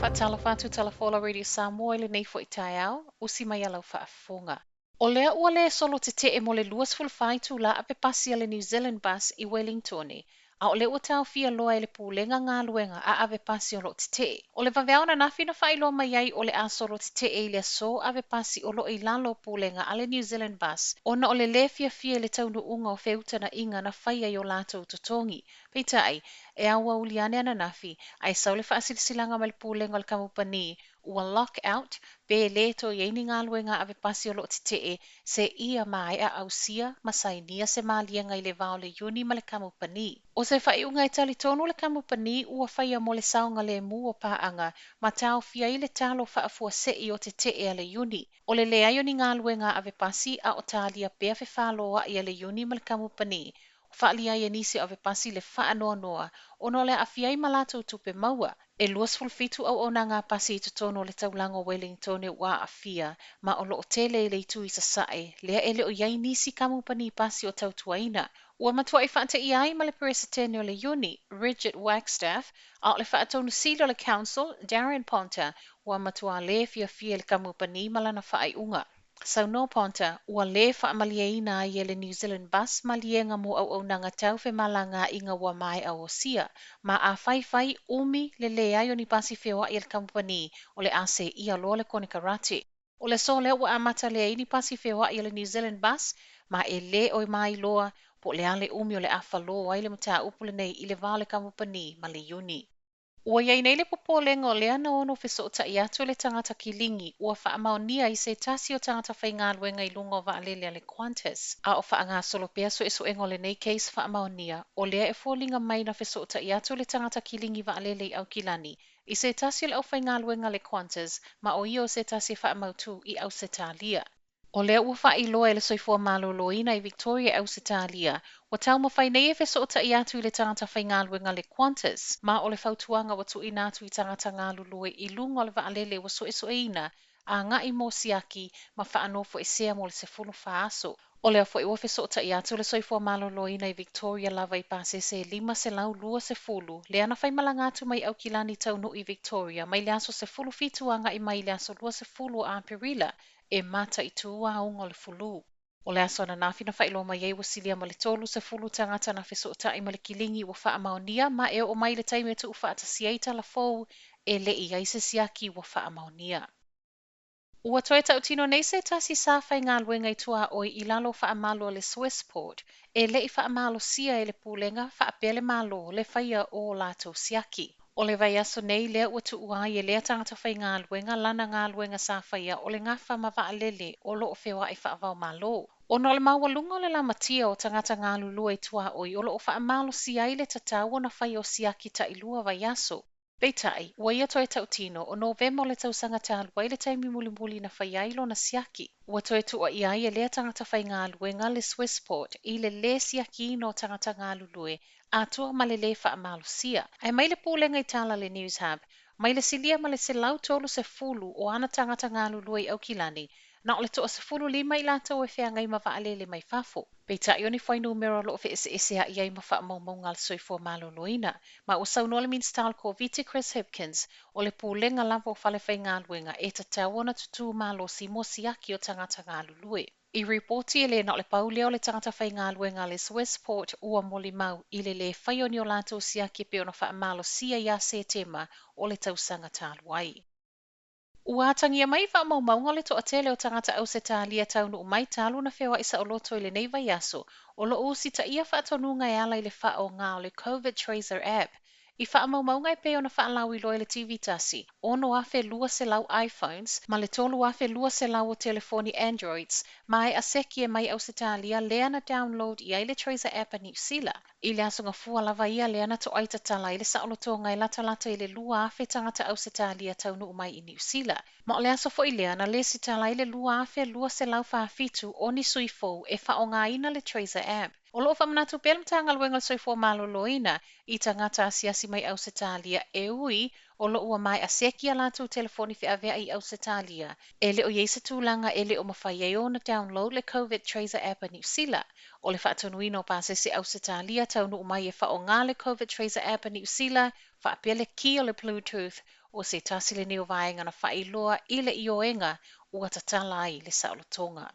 Faatalofa atu Tala Radio Samoa i lenei foi taeao, usi mai a lau faafofoga. O lea ua lē solo teteʻe mo le 24 itulā ave pasi a le New Zealand Bus i Wellingtone, a o lea ua taofia loa e le Pulega galuega a ave pasi o loo teteʻe. O le vaveao ananafi na faailoa mai ai o le a solo teteʻe i le asō ave pasi o loo i lalo o Pulega a le New Zealand Bus ona o le lē fiafia i le taunuuga o feutanaʻiga na faia i o latou totogi. Peitai, e auauli ane ananafi, ae sau le faasilasilaga mai le Pulega o le Kamupani ua lock out pe lē toe i ai ni galuega ave pasi o loo teteʻe seia maea ausia ma sainia se maliega i le va o le Iuni ma le Kamupani. O se faaiuga e talitonu le Kamupani ua faia mo le saogalēmū o paaga ma taofia ai le talo faafuaseʻi o teteʻe a le Iuni. O le leai o ni galuega ave pasi a o talia pea fefaloaʻi a le Iuni ma le Kamupani, faaalia ai e nisi o ave pasi le faanoanoa ona o le aafia ai ma latou tupe maua. E 27 auaunaga pasi i totonu o le taulaga o Wellington ua aafia ma o loo tele i le itu i sasae, lea e le o i ai nisi kamupani pasi o tautuaina. Ua matuai faateia ai ma le Peresetene o le Iuni, Richard Wagstaff, a o le faatonu sili o le Council, Darren Ponter, ua matuā lē fiafia i le kamupani ma lana faaiuga. Saunoa Ponter, ua lē faamalieina ai e le New Zealand Bus maliega mo auaunaga tau femalagaaiga ua maea osia, ma a faifai umi le leai o ni pasi feoai a le kamupani o le a seia loa le konekarate. O le aso lea ua amata leai ni pasi feoai a le New Zealand Bus, ma e lē o mailoa po o le a le umi o le a falō ai le mataupu lenei i le va o le kamupani ma le Iuni. Ua i ai nei le popolega o lea na ono fesootai atu le tagata kiligi ua faamaonia i se tasi o tagata faigaluega i luga o vaalele a le Qantas, a o faagasolo pea suesuega o lenei case faamaonia, o lea e foliga mai na fesootai atu le tagata kiligi vaalele i Aukilani i se tasi o le aufaigaluega a le Qantas, ma o ia o se tasi e faamautū i Ausetalia. O lea ua faailoa e le Soifua Maloloina i Victoria Ausetalia, ua taumafai nei e fesootai atu i le tagata faigaluega a le Qantas, ma o le fautuaga ua tuuina atu i tagata galulue i luga o le vaalele ua suesueina agai mo siaki ma faanofoesea mo le 14 aso. O lea foi ua fesootai atu le Soifua Maloloina i Victoria lava i pasese 520 lea na faimalaga atu mai Aukilani taunuu i Victoria mai le aso 17 agai mai le aso 20 o Aperila e mataitū auga o le fulu. O le aso ananafi na faailoa mai ai ua silia ma le 30 tagata na fesootai ma le kiligi ua faamaonia, ma e oo mai le taimi e tuufaatasia ai tala fou e le i ai se siaki ua faamaonia. Ua toe tautino nei se tasi sa faigaluega i tuaoi i lalo o faamalu o le Swissport e le i faamalosia e le Pulega faapea le Malo le faia o latou siaki. O le vaiaso nei lea ua tuua ai e lea tagata faigaluega lana galuega sa faia o le gafa ma vaalele o loo feoai faavao Malo. Ona o le maualuga o le lamatia o tagata galulue i tuaoi o loo faamalosia ai le tatau ona faia o siaki tailua vaiaso. Peitai, ua ia toe tautino o Novema o le tausaga talu ai le taimi mulimuli na faia ai lona siaki. Ua toe tuuaia ai e lea tagata faigaluega le Swissport i le lē siakiina o tagata galulue atoa ma le lē faamalosia. Ae mai le Pulega i tala le News Hub, mai le silia ma le 130 o ana tagata galulue i Aukilani, na o le 15 i latou e feagai ma vaalele mai fafo. Peitai o ni fuainumera o loo feeseeseaʻi ai ma faamaumauga a le Soifua Maloloina, ma ua saunoa le Minisita o le Koviti Chris Hipkins o le pulega lava o fale faigaluega e tatau ona tutū malosi mo siaki o tagata galulue. I ripoti e lē na o le pau lea o le tagata faigaluega a le Swissport ua molimau i le lē faia o ni o latou siaki pei ona faamalosia ia Setema o le tausaga talu ai. Ua atagia mai faamaumauga o le toatele o tagata Ausetalia taunuu mai talu na feoai saoloto i lenei vaiaso o loo usitaia faatonuga e ala i le faaaoga o le COVID Tracer app. I faamaumauga e pei ona faalauiloa i le TV tasi, 6,200 iPhones ma le 3,200 o telefoni Androids maea seki e mai Ausetalia lea na download i ai le Tracer app a Niu Sila. I le aso Gafua lava ia lea na toai tatala ai le saolotoga e latalata i le 2,000 tagata Ausetalia taunuu mai i Niu Sila. Ma o le aso foi lea na lesitala ai le 2,247 o ni sui fou e faaaogaina le Tracer app. O loo faamanatu pea le Matagaluega o le Soifua Maloloina i tagata asiasi mai Ausetalia e ui o loo ua maea seki a latou telefoni feaveai i Ausetalia. E le o i ai se tulaga e le o mafai ai ona download le COVID Tracer app a Niu Sila. O le faatonuina o pasese Ausetalia taunuu mai e faaaoga le COVID Tracer app a Niu Sila faapea le ki o le Bluetooth O se tasi lenei o vaega na faailoa i le ioega ua tatala ai le saolotoga.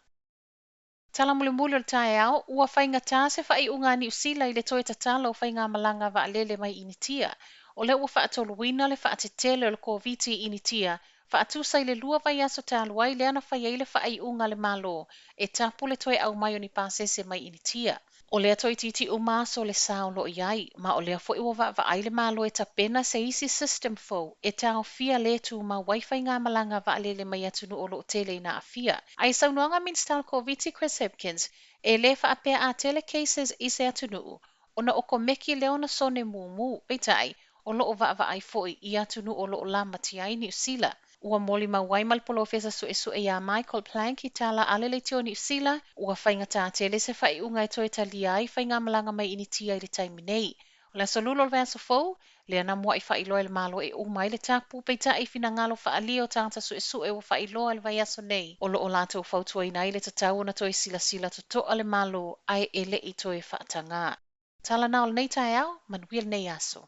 Tala mulimuli o le taeao, ua faigata se faaiuga a Niu Sila i le toe tatala o faigamalaga vaalele mai Initia. O lea ua faatoluina le faatetele o le Koviti i Initia, faatusa i le 2 vaiaso talu ai lea na fai ai le faaiuga a le Malo e tapu le toe aumai o ni pasese mai Initia. O lea toeitiiti uma aso le sa o lo o i ai, ma o lea foi ua vaavaai le Malo e tapena se isi system fou e taofia le tumau ai faigamalaga vaalele mai atunuu o lo o tele ina aafia. Ae saunoaga Minisita o le Koviti Chris Hipkins, e le faapea a tele cases i se atunuu, ona okomeki lea ona sone mumu, peitai, o lo o vaavaai foi i atunuu o lo o lamatia ai Niu Sila. Ua molimau ai ma le polofesa suesue ia Michael Plank i tala a le leitio Niu Sila, ua faigata tele se faaiuga e toe talia ai faigamalaga mai Initia i le taimi nei. O le aso Lula o le vaiaso fou, lea na muai faailoa e le Malo e uma ai le tapu, peitai finagalo faaalia o tagata suesue ua faailoa i le vaiaso nei, o lo o latou fautuaina ai le tatau ona toe silasila totoa le Malo ae e le i toe faatagā. Tala na o lenei taeao, manuia lenei aso.